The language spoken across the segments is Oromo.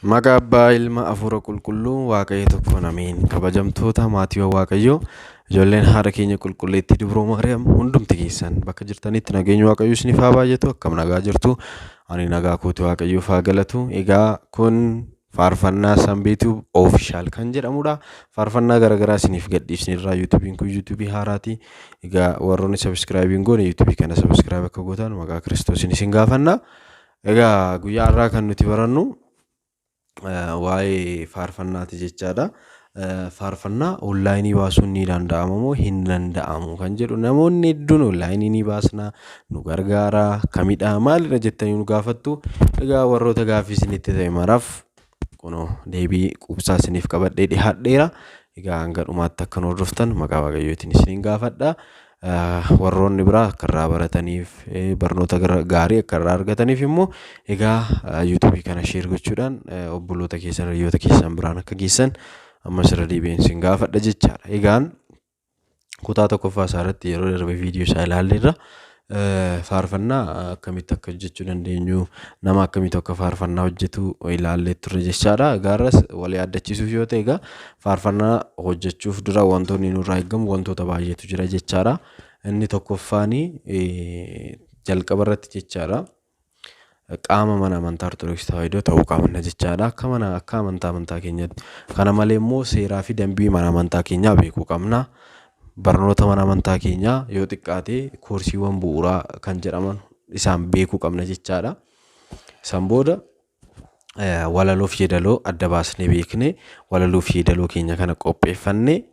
Maqaa Abbaa, Ilma, Hafuura Qulqulluu, Waaqayyo tokkoon ameen. Kabajamtoota maatiiwwan Waaqayyoo, ijoolleen haadha keenya qulqulleettii Dubroo Maariyaam hundumti keessan bakka jirtanitti nageenyi Waaqayyoo isiniif haa baay'atu. Akkam nagaa jirtu? Ani nagaa kooti, Waaqayyoof haa galatu. Egaa kun faarfannaa Sanbeetuu Official kan jedhamudha. Faarfannaa garaagaraa isiniif gadhiisneerra. Yuutuubiin kun yuutuubii haaraati. Egaa warroonni subscribe hin goone yuutuubii kana subscribe akka gootan maqaa Kiristoosiin isin gaafanna. Egaa guyyaa har'aa kan nuti barannu waa'ee faarfannaati jechaadha. Faarfannaa onlaayinii baasuun ni danda'ama moo hin danda'amu kan jedhu, namoonni hedduun onlaayinii ni baasna, nu gargaara, kamidha, maalidha jettanii nu gaafattu. Egaa warroota gaaffii isinitti ta'e maraaf kunoo deebii quubsaa isiniif qabadhee dhiyaadheera. Egaa hanga dhumaatti akka nu hordoftan maqaa Waaqayyootiin isiniin gaafadha. Warroonni biraa akka irraa barataniif, barnoota gaarii akka irraa argataniif immoo egaa yuutuubii kana share gochuudhaan obboloota keessan, hiriyoota keessan biraan akka geessan ammas irra deebi'een isin gaafadha jechaadha. Egaan kutaa tokkoffaa isaa irratti yeroo darbe viidiyoo isaa ilaalleerra. Faarfannaa akkamitti akka hojjechuu dandeenyu, nama akkamitti akka faarfannaa hojjetu ilaallee turre jechaadha. Gaarras wal yaaddachiisuuf yoo ta'e, egaa faarfannaa hojjechuuf dura wantoonni nurraa eegamu wantoota baay'eetu jira jechaadha. Inni tokkoffaani jalqaba irratti jechaadha. Qaama mana amantaa Ortodoksii Tawaahidoo ta'uu qabna jechaadha. Akka mana akka amantaa keenyatti. Kana malee immoo seeraa fi dambii mana amantaa keenyaa beekuu qabna. Barnoota mana amantaa keenyaa yoo xiqqaate koorsiiwwan bu'uuraa kan jedhaman isaan beekuu qabna jechaadha. San booda walaloo fi yeedaloo adda baasnee beeknee, walaloo fi yeedaloo keenya kana qopheeffannee,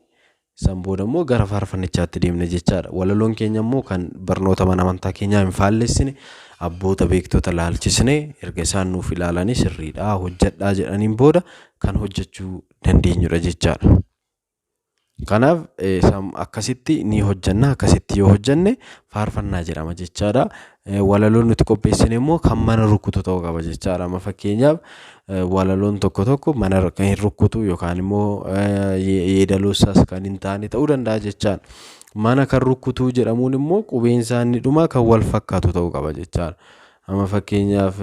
san booda immoo gara faarfannichaatti deemne jechaadha. Walaloon keenya immoo kan barnoota mana amantaa keenyaa hin faallessine, abboota beektota laalchisnee, erga isaan nuuf ilaalanii sirriidhaa hojjedhaa jedhaniin booda kan hojjechuu dandeenyudha jechaadha. Kanaaf akkasitti ni hojjenna. Akkasitti yoo hojjenne faarfannaa jedhama jechaadha. Walaloon nuti qopheessine immoo kan mana rukutu ta'uu qaba jechaadha. Amma fakkeenyaaf walaloon tokko tokko mana kan hin rukutu yookaan immoo yeedaloo isaas kan hin taane ta'uu danda'a jechaadha. Mana kan rukutu jedhamuun immoo qubeen isaa inni dhumaa kan wal fakkaatu ta'uu qaba jechaadha. Amma fakkeenyaaf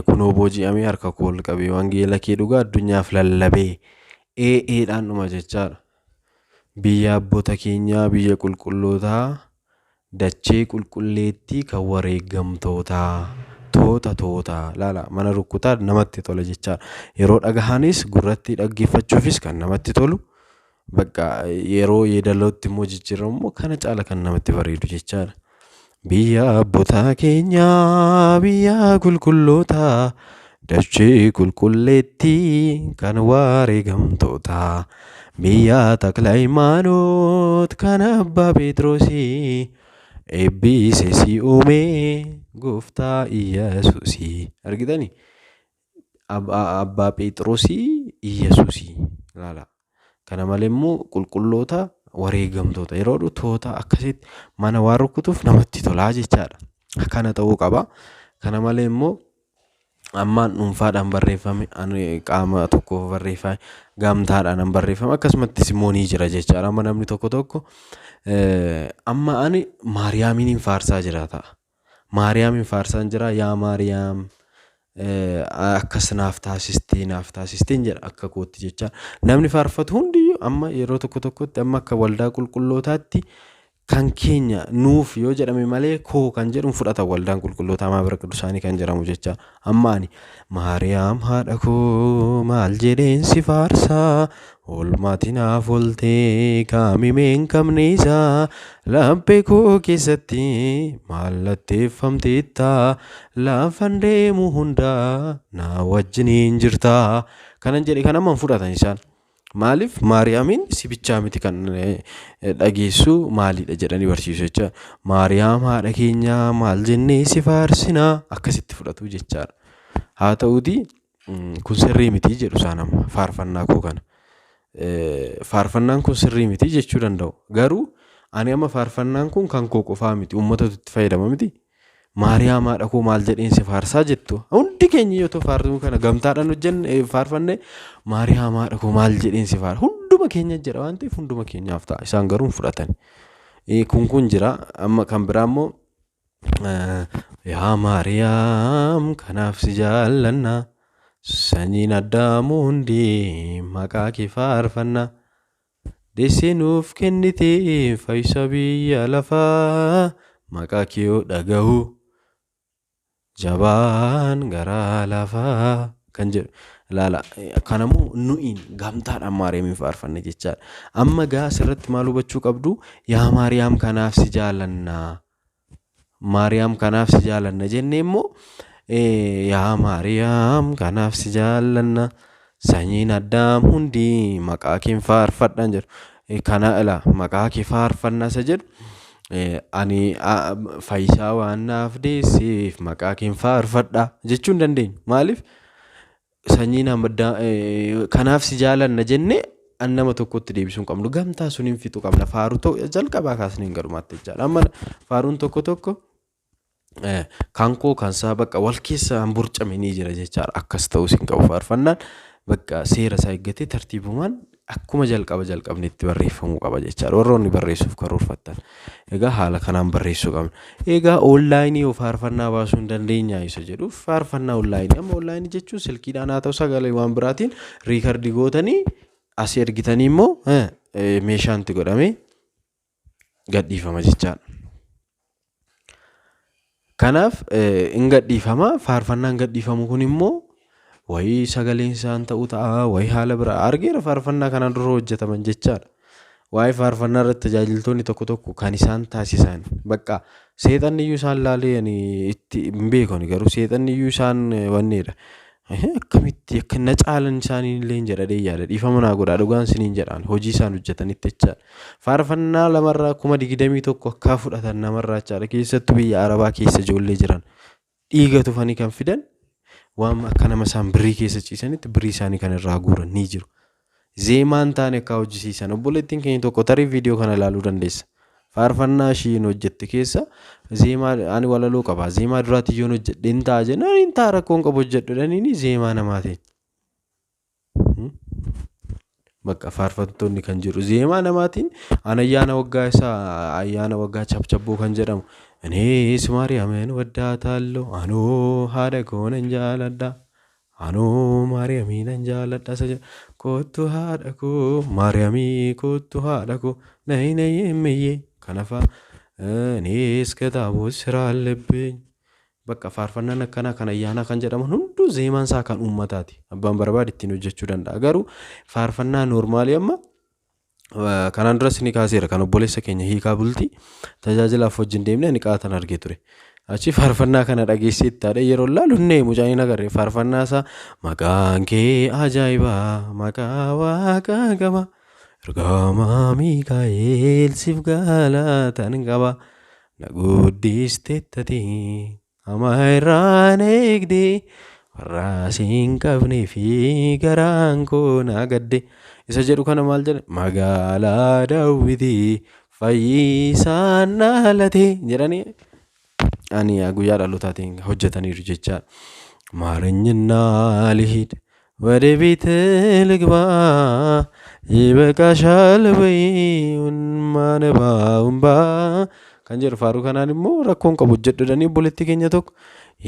kunoo booji'amee harka koo ol qabee wangeela kee dhugaa addunyaaf lallabee ee'eedhaan dhuma jechaadha. Biyya abboota keenyaa, biyya qulqullootaa, dachee qulqulleettii kan wareegamtootaa, toota toota laala, mana rukkutaa namatti tola jechaadha. Yeroo dhagahanis gurratti dhaggeeffachuufis kan namatti tolu, bakka yeroo yeedalootti immoo jijjiiramu immoo kana caala kan namatti bareedu jechaadha. Biyya abboota keenyaa, biyya qulqullootaa, dachee qulqulleettii kan wareegamtootaa, biyya Takla Hayimaanoot kan abbaa Phexrosii, eebbisee si uumee gooftaa Iyyasuusii. Argitanii? Abbaa Phexrosii Iyyasuusii ilaala. Kana malee immoo qulqulloota wareegamtoota yeroo dhufu toota akkasitti mana waan rukutuuf namatti tolaa jechaadha. Kana ta'uu qaba. Kana malee immoo ammaan dhuunfaadhaan barreeffame, ani qaama tokkoof barreeffame, gamtaadhaan barreeffame, akkasumattis immoo ni jira jechaadha. Amma namni tokko tokko amma ani Maariyaamiin hin faarsaa jira ta'a. Maariyaamiin faarsaan jira, yaa Maariyaam akkas naaf taasistee naaf taasisteen jedha akka kootti jecha. Namni faarfatu hundiyyuu amma yeroo tokko tokkotti amma akka waldaa qulqullootaatti kan keenya nuuf yoo jedhame malee koo kan jedhu fudhata waldaan qulqullootaa maabara qiddusaanii kan jedhamu jecha. Amma ani Maariyaam haadha koo maal jedheen si faarsaa, oolmaati naaf ooltee kaamimee hin qabne isaa, laphee koo keessatti mallatteeffamteetta, lafan deemu hundaa na wajjiniin jirta kanan jedhe kan amma hin fudhatan isaan. Maaliif? Maariyaamiin si bichaa miti kan dhageessu maalidha jedhanii barsiisu jecha. Maariyaam haadha keenyaa maal jennee si faarsinaa, akkasitti fudhatu jechaadha. Haa ta'uutii kun sirrii miti jedhu isaan amma faarfannaa koo kana. Faarfannaan kun sirrii miti jechuu danda'u. Garuu ani amma faarfannaan kun kan koo qofaa miti, uummatatu itti fayyadama miti. Maariyaam haadha koo maal jedheen si faarsaa jettu. Hundi keenya yoo ta'u faarsuu kana gamtaadhaan hojjenne faarfanne, Maariyaam haadha koo maal jedheen si faarsa. Hunduma keenya jedha waan ta'eef hunduma keenyaaf ta'a. Isaan garuu hin fudhatan. Kun jira. Amma kan biraa immoo Yaa Maariyaam kanaaf si jaallanna, sanyiin Addaamuu hundi maqaa kee faarfanna. Deessee nuuf kennite fayyisa biyya lafaa, maqaa kee yoo dhaga'u jabaan garaa lafaa kan jedhu. Ilaala, kanammoo nu'iin gamtaadhaan Maariyaamiin faarfanne jechaadha. Amma gaa asirratti maal hubachuu qabdu? Yaa Maariyaam kanaaf si jaalanna. Maariyaam kanaaf si jaalanna jennee immoo, yaa Maariyaam kanaaf si jaallanna, sanyiin Addaam hundi maqaa kee faarfadhaan jedhu. Kana ilaa, maqaa kee faarfanna isa jedhu, ani fayyisaa waan naaf deesseef maqaa kee faarfadha jechuu hin dandeenyu. Maaliif? Sanyiin kanaaf si jaalanna jennee an nama tokkotti deebisuu hin qabnu. Gamtaa sun hin fixuu qabna. Faaruu ta'u jalqabaa kaasnee hin galumaatti jechaadha. Amma faaruun tokko tokko kan koo kan isaa bakka wal keessa hin burcame ni jira jechaadha. Akkas ta'uus hin qabu. Faarfannaan bakka seera isaa eeggatee tartiibumaan akkuma jalqaba jalqabnetti barreeffamuu qaba jechaadha. Warroonni barreessuuf karoorfattan. Egaa haala kanaan barreessuu qabna. Egaa onlaayinii yoo faarfannaa baasuu hin dandeenyaa isa jedhuuf, faarfannaa onlaayinii, amma onlaayinii jechuun silkiidhaan haa ta'u sagalee waan biraatiin record gootanii asii ergitanii immoo meeshaan itti godhamee gadhiifama jechaadha. Kanaaf hin gadhiifama. Faarfannaan gadhiifamu kun immoo wayii sagaleen isaan ta'uu ta'a, wayii haala biraa argeera faarfannaa kanaan dura hojjetaman jechaadha. Waa'ee faarfannaa irratti tajaajiltoonni tokko tokko kan isaan taasisan bakka seexanni iyyuu isaan laalee ani itti hin beeku, garuu seexanni iyyuu isaan wanneedha. Akkamitti akka na caalan isaanii illee hin jedhadhee yaada. Dhiifama naa godhaa, dhugaan isiniin jedhaan, hojii isaan hojjetanitti jechaadha. Faarfannaa lamarraa 21,000 akka fudhatan namarraa jechaadha. Keessattuu biyya Arabaa keessa ijoollee jiran dhiiga tufanii kan fidan, waan akka nama isaan birrii keessa ciisanitti birrii isaanii kan irraa guuran ni jiru. Zeemaan taane akka hojjisiisan, obboleettiin keenya tokko tarii viidiyoo kana ilaaluu dandeessa. Faarfannaa ishiin hojjette keessa zeemaa ani walaloo qaba. Zeemaa duraatti yoon hojjedhe hin ta'a jennaan, hin ta'a, rakkoon qabu, hojjedhu jedhaniini zeemaa namaatiin. Bakka faarfattoonni kan jiru zeemaa namaatiin an ayyaana waggaa isaa, ayyaana waggaa chabchabboo kan jedhamu, እኔስ ማርያምን ወዳታለሁ anoo haadha koo nan jaaladha, anoo Maariyaamii nan jaaladha isa jedhu, kottu haadha koo Maariyaamii, kottu haadha koo, nayi nayi emmeyyee kana fa'a, እኔስ ከታቦት ስራ አለብኝ. Bakka faarfannaan akkanaa kan ayyaanaa kan jedhaman hunduu zeemaan isaa kan uummataati. Abbaan barbaade ittiin hojjechuu danda'a. Garuu faarfannaa noormaalii amma kanaan duras ni kaaseera, kan obboleessa keenya hiikaa bultii tajaajilaaf wajjin deemnee ani qaatan argee ture. Achi faarfannaa kana dhageessee itti haadha yeroo laalu inni mucaan hin agarre faarfannaa isaa, maqaan kee ajaa'ibaa, maqaa waaqa qaba, ergamaa Miikaa'el siif galatan qaba, na guddistettati, hamaa irraan eegdee, warra siin qabnee fi garaan koo na gadde isa jedhu kana maal jedhe, magaalaa Daawwitii fayyisaan dhalate jedhanii ani guyyaa dhalootaatiin hojjetaniiru jechaadha. ማረኝና ልሂድ ወደ ቤት ልግባ፣ ይበቃሻል ወይ ማነባው እምባ kan jedhu faaruu kanaan immoo rakkoon qabu, hojjedhu jedhanii obboleettii keenya tokko,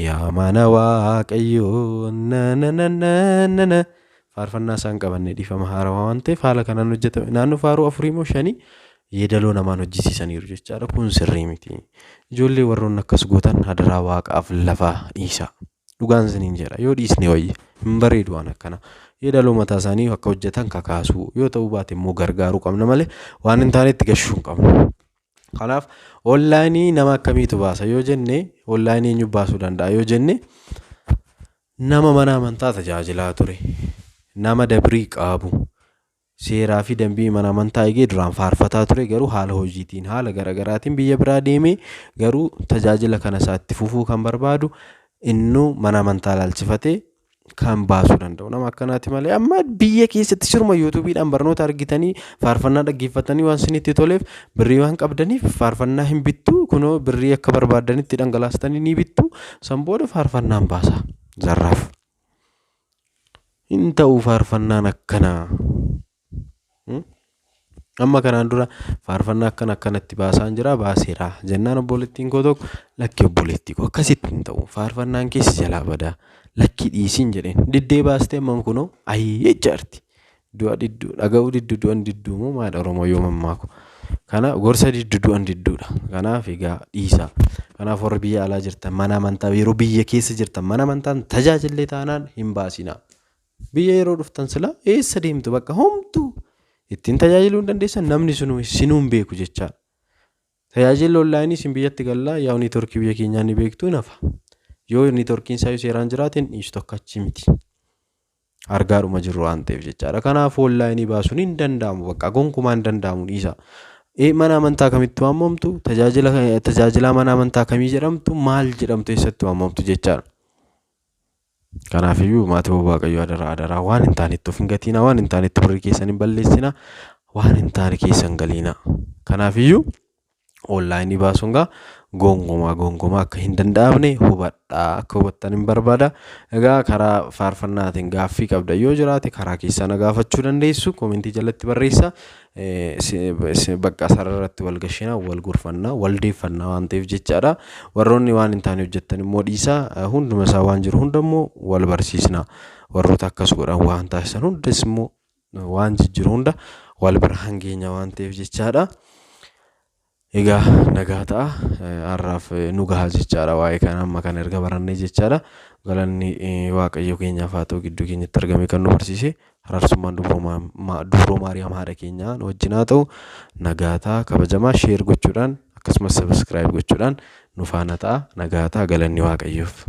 yaa mana Waaqayyoo na na na na na na, faarfannaa isaan qabanne, dhiifama, haarawaa waan ta'eef haala kanaan hojjetame. Naannoo faaruu afurii moo shanii yeedaloo namaan hojjisiisaniiru jechaadha. Kun sirrii miti. Ijoollee, warroonni akkas gootan hadaraa waaqaaf lafaa dhiisa. Dhugaan isiniin jedha, yoo dhiisne wayya, hin bareedu waan akkana. Yeedaloo mataa isaanii akka hojjetan kakaasuu, yoo ta'uu baate immoo gargaaruu qabna malee waan hin taanetti gashuu hin qabnu. Kanaaf onlaayinii nama akkamiitu baasa yoo jenne, onlaayinii eenyu baasuu danda'a yoo jenne, nama mana amantaa tajaajilaa ture, nama dabrii qabu, seeraa fi dambii mana amantaa eegee duraan faarfataa ture, garuu haala hojiitiin haala garaagaraatiin biyya biraa deemee garuu tajaajila kana isaa itti fufuu kan barbaadu, innuu mana amantaa ilaalchifatee kan baasuu danda'u nama akkanaati malee, amma biyya keessatti siruma yuutuubiidhaan barnoota argitanii faarfannaa dhaggeeffatanii waan isinitti toleef birrii waan qabdaniif faarfannaa hin bittu, kunoo birrii akka barbaadanitti dhangalaastanii ni bittu, san booda faarfannaan baasa zarraaf. Hin ta'u faarfannaan akkanaa. Amma kanaan dura faarfannaa akkana akkanatti baasaan jira, baaseera jennaan obboleettiin koo tokko, "Lakki obboleettii koo, akkasitti hin ta'u, faarfannaan keessi jalaa badaa, lakki dhiisiin," jedheen. Diddee baastee amman kunoo ayyee jaarti. Du'a didduu dhaga'uu diddu du'an didduu moo maal Oromoo yoo mammaaku. Kana gorsa diddu du'an didduudha. Kanaaf egaa dhiisaa. Kanaaf warri biyya alaa jirtan, mana amantaa yeroo biyya keessa jirtan mana amantaan tajaajillee taanaan hin baasinaa. Biyya yeroo dhuftan sila eessa deemtu, bakka homtuu ittiin tajaajiluu hin dandeessan, namni sunuu sinuu hin beeku jechaadha. Tajaajilli onlaayinii isin biyyatti gallaa yaa networkii biyya keenyaa ni beektu, hin hafa. Yoo networkiin isaa seeraan jiraate hin dhiistu, akka achi miti. Argaadhuma jirru waan ta'eef jechaadha. Kanaaf onlaayinii baasuun hin danda'amu, bakka gonkumaa hin danda'amu, dhiisa. Mana amantaa kamitti waamamtu, tajaajila tajaajilaa mana amantaa kamii jedhamtu, maal jedhamtu, eessatti waamamtu jechaadha. Kanaafiyyuu maatii Waaqayyoo, adaraa adaraa, waan hin taanetti of hin gatiinaa, waan hin taanetti birrii keessan hin balleessinaa, waan hin taane keessa hin galiinaa. Kanaafiyyuu onlaayinii baasuun gaa gonkumaa gonkumaa akka hin danda'amne hubadhaa, akka hubattan hin barbaada. Egaa karaa faarfannaatiin gaaffii qabda yoo jiraate karaa keessaa na gaafachuu dandeessu, commentii jalatti barreessa. Bakka sararratti wal gashinaa, wal gorfannaa, wal deeffannaa waan ta'eef jechaadha. Warroonni waan hin taane hojjettan immoo dhiisaa, hunduma isaa waan jiru hunda immoo wal barsiisna. Warroota akkas godhan waan taasisan hundas immoo waan jijjiiru hunda wal bira hangeenya waan ta'eef jechaadha. Egaa nagaa ta'a, har'aaf nu gaha jechaadha, waa'ee kana amma kana erga barannee jechaadha. Galanni Waaqayyo keenyaaf haa ta'u, gidduu keenyatti argame kan nu barsiise. Araarsummaan Dubroo Maariyaam haadha keenyaa nu wajjin haa ta'u. Nagaa ta'a, kabajamaa, share gochuudhaan akkasumas subscribe gochuudhaan nu faana ta'a. Nagaa ta'a, galanni Waaqayyoof.